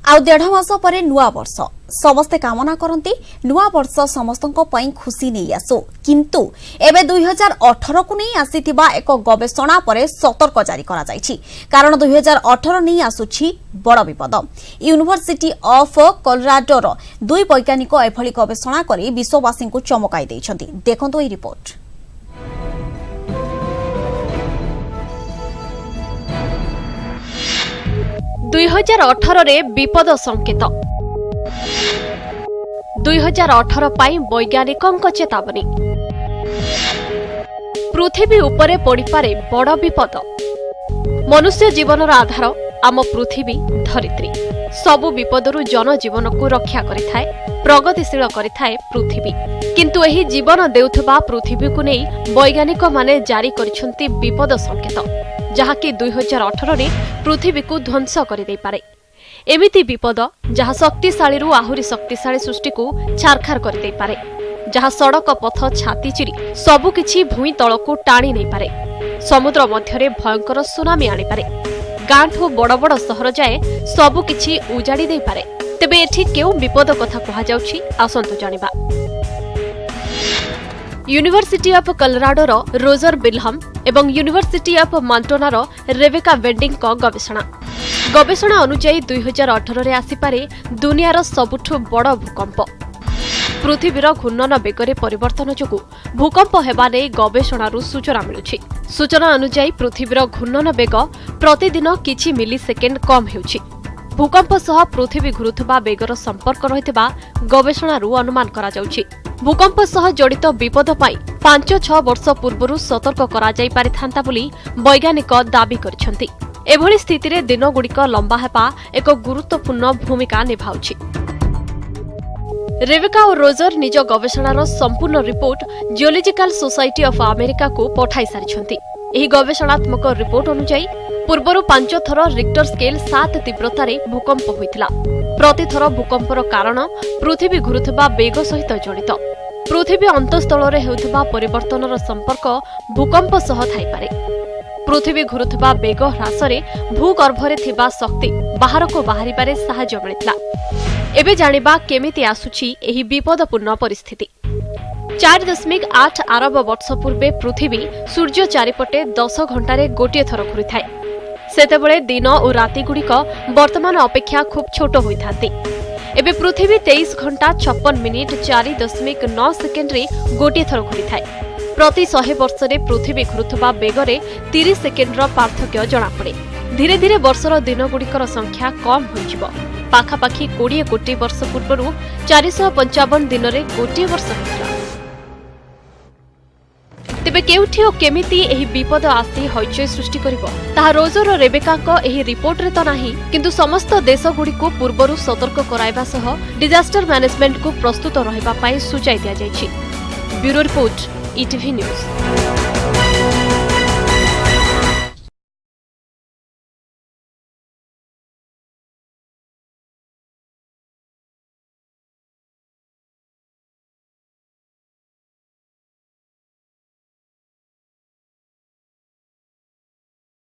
ଆଉ ଦେଢ଼ ମାସ ପରେ ନୂଆ ବର୍ଷ। ସମସ୍ତେ କାମନା କରନ୍ତି ନୂଆ ବର୍ଷ ସମସ୍ତଙ୍କ ପାଇଁ ଖୁସି ନେଇ ଆସୁ। କିନ୍ତୁ ଏବେ 2018କୁ ନେଇ ଆସିଥିବା ଏକ ଗବେଷଣା ପରେ ସତର୍କ ଜାରି କରାଯାଇଛି, କାରଣ 2018 ନେଇ ଆସୁଛି ବଡ଼ ବିପଦ। ୟୁନିଭର୍ସିଟି ଅଫ୍ କଲରାଡୋର ଦୁଇ ବୈଜ୍ଞାନିକ ଏଭଳି ଗବେଷଣା କରି ବିଶ୍ୱବାସୀଙ୍କୁ ଚମକାଇ ଦେଇଛନ୍ତି। ଦେଖନ୍ତୁ ଏହି ରିପୋର୍ଟ। 2018ରେ ବିପଦ ସଂକେତ। 2018 ପାଇଁ ବୈଜ୍ଞାନିକଙ୍କ ଚେତାବନୀ। ପୃଥିବୀ ଉପରେ ପଡ଼ିପାରେ ବଡ଼ ବିପଦ। ମନୁଷ୍ୟ ଜୀବନର ଆଧାର ଆମ ପୃଥିବୀ ଧରିତ୍ରୀ। ସବୁ ବିପଦରୁ ଜନଜୀବନକୁ ରକ୍ଷା କରିଥାଏ, ପ୍ରଗତିଶୀଳ କରିଥାଏ ପୃଥିବୀ। କିନ୍ତୁ ଏହି ଜୀବନ ଦେଉଥିବା ପୃଥିବୀକୁ ନେଇ ବୈଜ୍ଞାନିକମାନେ ଜାରି କରିଛନ୍ତି ବିପଦ ସଂକେତ, ଯାହାକି 2018ରେ ପୃଥିବୀକୁ ଧ୍ୱଂସ କରିଦେଇପାରେ। ଏମିତି ବିପଦ ଯାହା ଶକ୍ତିଶାଳୀରୁ ଆହୁରି ଶକ୍ତିଶାଳୀ ସୃଷ୍ଟିକୁ ଛାରଖାର କରିଦେଇପାରେ, ଯାହା ସଡ଼କ ପଥ ଛାତି ଚିରି ସବୁକିଛି ଭୂଇଁ ତଳକୁ ଟାଣି ନେଇପାରେ, ସମୁଦ୍ର ମଧ୍ୟରେ ଭୟଙ୍କର ସୁନାମି ଆଣିପାରେ, ଗାଁଠୁ ବଡ଼ ବଡ଼ ସହର ଯାଏ ସବୁକିଛି ଉଜାଡ଼ି ଦେଇପାରେ। ତେବେ ଏଠି କେଉଁ ବିପଦ କଥା କୁହାଯାଉଛି, ଆସନ୍ତୁ ଜାଣିବା। ୟୁନିଭର୍ସିଟି ଅଫ୍ କଲରାଡୋର ରୋଜର ବିଲହମ୍ ଏବଂ ୟୁନିଭର୍ସିଟି ଅଫ୍ ମାଣ୍ଟୋନାର ରେବେକା ବେଣ୍ଡିଙ୍କ ଗବେଷଣା। ଗବେଷଣା ଅନୁଯାୟୀ 2018ରେ ଆସିପାରେ ଦୁନିଆର ସବୁଠୁ ବଡ଼ ଭୂକମ୍ପ। ପୃଥିବୀର ଘୂର୍ଣ୍ଣନ ବେଗରେ ପରିବର୍ତ୍ତନ ଯୋଗୁଁ ଭୂକମ୍ପ ହେବା ନେଇ ଗବେଷଣାରୁ ସୂଚନା ମିଳୁଛି। ସୂଚନା ଅନୁଯାୟୀ ପୃଥିବୀର ଘୂର୍ଣ୍ଣନ ବେଗ ପ୍ରତିଦିନ କିଛି ମିଲି ସେକେଣ୍ଡ କମ୍ ହେଉଛି। ଭୂକମ୍ପ ସହ ପୃଥିବୀ ଘୁରୁଥିବା ବେଗର ସମ୍ପର୍କ ରହିଥିବା ଗବେଷଣାରୁ ଅନୁମାନ କରାଯାଉଛି। ଭୂକମ୍ପ ସହ ଜଡ଼ିତ ବିପଦ ପାଇଁ 5-6 ବର୍ଷ ପୂର୍ବରୁ ସତର୍କ କରାଯାଇପାରିଥାନ୍ତା ବୋଲି ବୈଜ୍ଞାନିକ ଦାବି କରିଛନ୍ତି। ଏଭଳି ସ୍ଥିତିରେ ଦିନଗୁଡ଼ିକ ଲମ୍ବା ହେବା ଏକ ଗୁରୁତ୍ୱପୂର୍ଣ୍ଣ ଭୂମିକା ନିଭାଉଛି। ରେବେକା ଓ ରୋଜର ନିଜ ଗବେଷଣାର ସମ୍ପୂର୍ଣ୍ଣ ରିପୋର୍ଟ ଜିଓଲୋଜିକାଲ ସୋସାଇଟି ଅଫ୍ ଆମେରିକାକୁ ପଠାଇ ସାରିଛନ୍ତି। ଏହି ଗବେଷଣାତ୍ମକ ରିପୋର୍ଟ ଅନୁଯାୟୀ ପୂର୍ବରୁ 5 ଥର ରିକ୍ଟର ସ୍କେଲ୍ 7 ତୀବ୍ରତାରେ ଭୂକମ୍ପ ହୋଇଥିଲା। ପ୍ରତିଥର ଭୂକମ୍ପର କାରଣ ପୃଥିବୀ ଘୁରୁଥିବା ବେଗ ସହିତ ଜଡ଼ିତ। ପୃଥିବୀ ଅନ୍ତଃସ୍ଥଳରେ ହେଉଥିବା ପରିବର୍ତ୍ତନର ସମ୍ପର୍କ ଭୂକମ୍ପ ସହ ଥାଇପାରେ। ପୃଥିବୀ ଘୁରୁଥିବା ବେଗ ହ୍ରାସରେ ଭୂଗର୍ଭରେ ଥିବା ଶକ୍ତି ବାହାରକୁ ବାହାରିବାରେ ସାହାଯ୍ୟ ମିଳିଥିଲା। ଏବେ ଜାଣିବା କେମିତି ଆସୁଛି ଏହି ବିପଦପୂର୍ଣ୍ଣ ପରିସ୍ଥିତି। 4.8 ଆରବ ବର୍ଷ ପୂର୍ବେ ପୃଥିବୀ ସୂର୍ଯ୍ୟ ଚାରିପଟେ 10 ଘଣ୍ଟାରେ ଗୋଟିଏ ଥର ଘୁରିଥାଏ। ସେତେବେଳେ ଦିନ ଓ ରାତିଗୁଡ଼ିକ ବର୍ତ୍ତମାନ ଅପେକ୍ଷା ଖୁବ୍ ଛୋଟ ହୋଇଥାନ୍ତି। ଏବେ ପୃଥିବୀ 23 ଘଣ୍ଟା 56 ମିନିଟ୍ 4.9 ସେକେଣ୍ଡରେ ଗୋଟିଏ ଥର ଘୁରିଥାଏ। ପ୍ରତି 100 ବର୍ଷରେ ପୃଥିବୀ ଘୁରୁଥିବା ବେଗରେ 30 ସେକେଣ୍ଡର ପାର୍ଥକ୍ୟ ଜଣାପଡ଼େ। ଧୀରେ ଧୀରେ ବର୍ଷର ଦିନଗୁଡ଼ିକର ସଂଖ୍ୟା କମ୍ ହୋଇଯିବ। ପାଖାପାଖି 20 କୋଟି ବର୍ଷ ପୂର୍ବରୁ 455 ଦିନରେ ଗୋଟିଏ ବର୍ଷ ହେଉଥିଲା। ତେବେ କେଉଁଠି ଓ କେମିତି ଏହି ବିପଦ ଆସି ହଇଚଇ ସୃଷ୍ଟି କରିବ, ତାହା ରୋଜର ରେବେକାଙ୍କ ଏହି ରିପୋର୍ଟରେ ତ ନାହିଁ, କିନ୍ତୁ ସମସ୍ତ ଦେଶଗୁଡ଼ିକୁ ପୂର୍ବରୁ ସତର୍କ କରାଇବା ସହ ଡିଜାଷ୍ଟର ମ୍ୟାନେଜମେଣ୍ଟକୁ ପ୍ରସ୍ତୁତ ରହିବା ପାଇଁ ସୂଚାଇ ଦିଆଯାଇଛି। Bureau report, ETV news.